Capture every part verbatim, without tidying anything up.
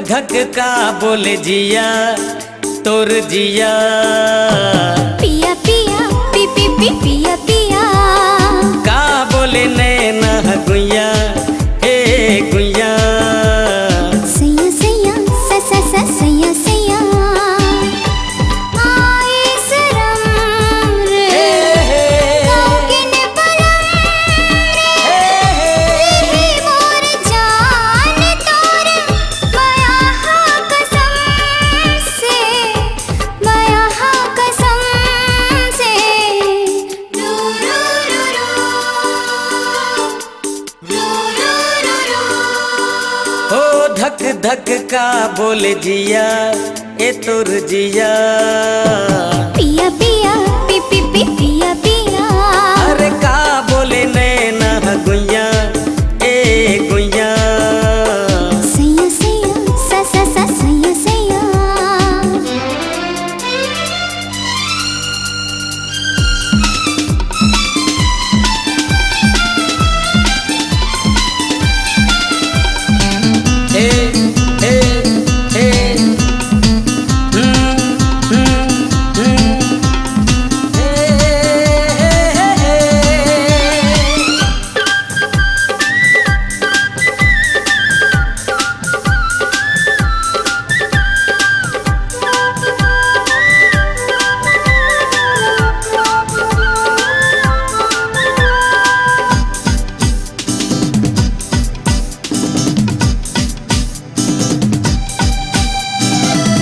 धक का बोले जिया, तोर जिया। पिया पिया, पी पी पी, पिया पिया। का बोले नैना गुइया, हे गुइया। सैया सैया, स स स, सैया सैया। आए सरम रे, हे, हे। गाँव के ने बलम रे। हे, हे। हे मोर जान तोर मया हा कसम से, मया हा कसम से। ओ धक धक का बोले जिया, ए तोर जिया। पिया पिया, पी पी पी, पिया पिया। अरे का बोले नैना गुइया, ए गुइया। सैया सैया, स स स, सैया सैया।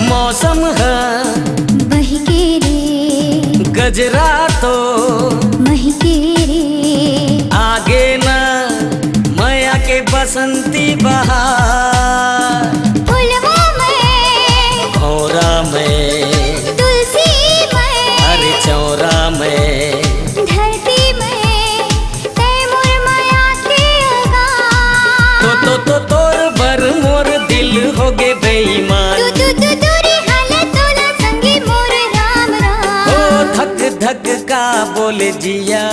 मौसम ह बहिके रे, गजरा तो महके रे। आगे न मया के बसंती बहार। फुलवा में, भौरा में, तुलसी में, अरे चौरा में, धरती में, तै मोर मया के अगा। तो, तो, तो, तोर बर मोर दिल होगे बेईमान। तू, तू, तू दूरी हालत तोला संगी मोर राम राम। ओ धक धक का बोले जिया,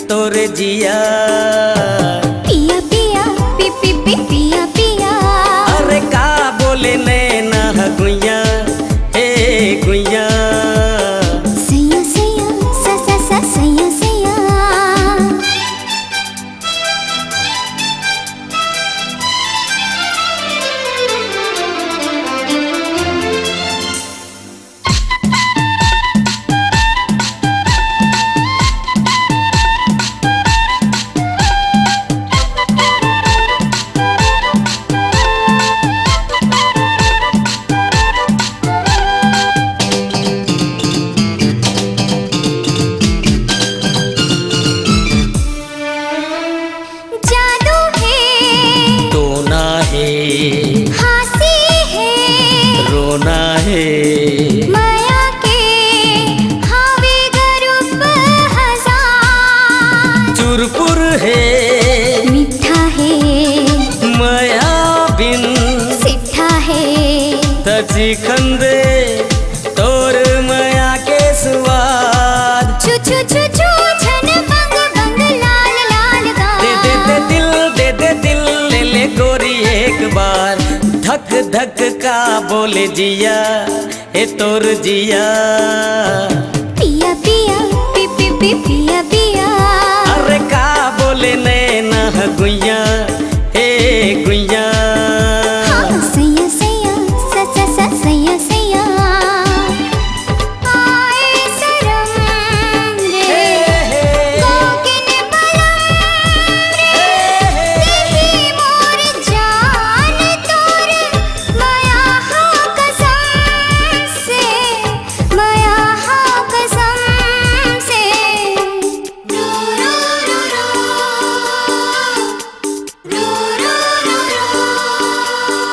तोर जिया। पिया पिया, पी पी पी, पिया पिया। अरे का बोले नैना गुइया, ए गुइया। सैया सैया, स स स, सैया सैया। जादू हे, टोना हे, हाँसी हे, रोना हे। मया के हावे गरूप हजार। चुरपुर हे, मीठा हे, मया बिन सिट्ठा हे। त चिखन दे तोर मया के सुवाद। छु छु छु छु, झन बंग बंग, लाल लाल गाल। दे दे दे दिल, दे दे दिल, ले ले गोरी एक बार। धक धक का बोले जिया, ए तोर जिया। पिया पिया, पी पी पी, पिया पिया। अरे का बोले नैना गुइया, ए गुइया। हाँ, सैया सैया, स स स, सैया सैया। आए सरम रे, हे, हे। कोकिन बलम रे, हे, हे। देही मोर जान तोर मया हा कसम से, मया हा कसम से।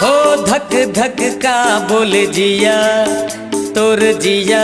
हो धक धक का बोले जिया, तोर जिया।